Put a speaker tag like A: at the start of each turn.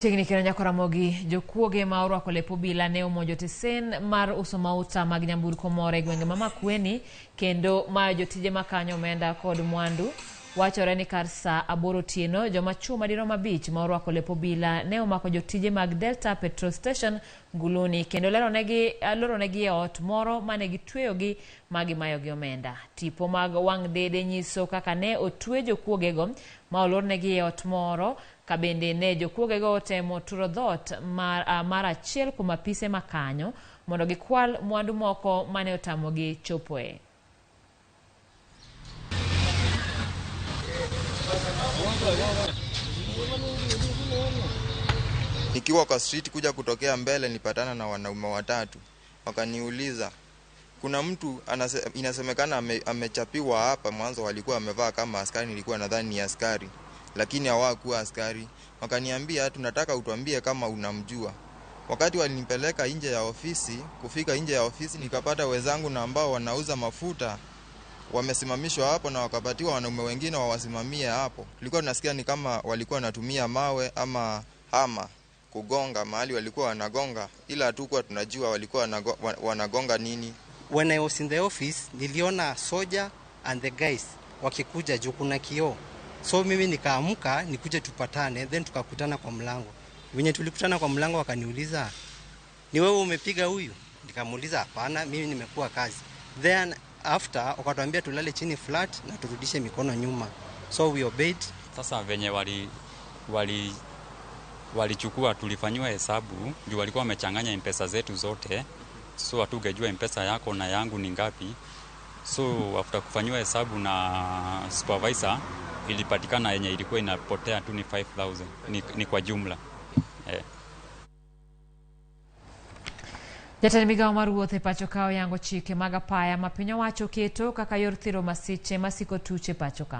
A: Chiegni kendo nyako Ramogi, jokuoge ma orwako lep obila ne omonjo tesen mar uso mauta mag nyamburko moro e gwenge ma Makueni kendo mayo jotije makanyo omenda kod mwandu. Wachore ni kar saa 8 otieno, joma chwo madirom 5 ma orwako lep obila ne omako jotije mag Delta Petrol Station Nguluni kendo loronegi e ot moro mane gitweyogi ma gimayogi omenda. Tipo mag wang' dede nyiso kaka ne otwe jokuogego ma olornegi e ot moro ka bende ne jokuogego otemo turo dhoot mar achiel kuom apise makanyo mondo gikwal mwandu moko mane otamogi chopoe.
B: Nikiwa kwa street kuja kutokea mbele nilipatana na wanaume watatu. Wakaniuliza kuna mtu inasemekana amechapiwa hapa. Mwanzo walikuwa wamevaa kama askari, nilikuwa nadhani ni askari, lakini hawakuwa askari. Wakaniambia tunataka utuambie kama unamjua. Wakati walinipeleka nje ya ofisi, kufika nje ya ofisi nikapata wenzangu na ambao wanauza mafuta wamesimamishwa hapo na wakapatiwa wanaume wengine wawasimamie hapo. Tulikuwa tunasikia ni kama walikuwa wanatumia mawe ama hama kugonga mahali walikuwa wanagonga, ila hatukuwa tunajua walikuwa wanagonga nini.
C: When I was in the office, niliona soldier and the guys wakikuja juu kuna kioo. So mimi nikaamka nikuje tupatane, then tukakutana kwa mlango. Wenye tulikutana kwa mlango wakaniuliza, ni wewe umepiga huyu? Nikamuuliza hapana, mimi nimekuwa kazi. Then after wakatuambia tulale chini flat na turudishe mikono nyuma. So we obeyed.
D: Sasa venye walichukua tulifanywa hesabu juu walikuwa wamechanganya M-Pesa zetu zote, so hatungejua M-Pesa yako na yangu ni ngapi. So after kufanywa hesabu na supervisor ilipatikana yenye ilikuwa inapotea tu ni 5,000 ni kwa jumla.
A: Jatend migao mar wuoth e pacho ka oyango chike mag apaya ma piny owacho oketo kaka yor thiro masiche masiko tuche pacho ka.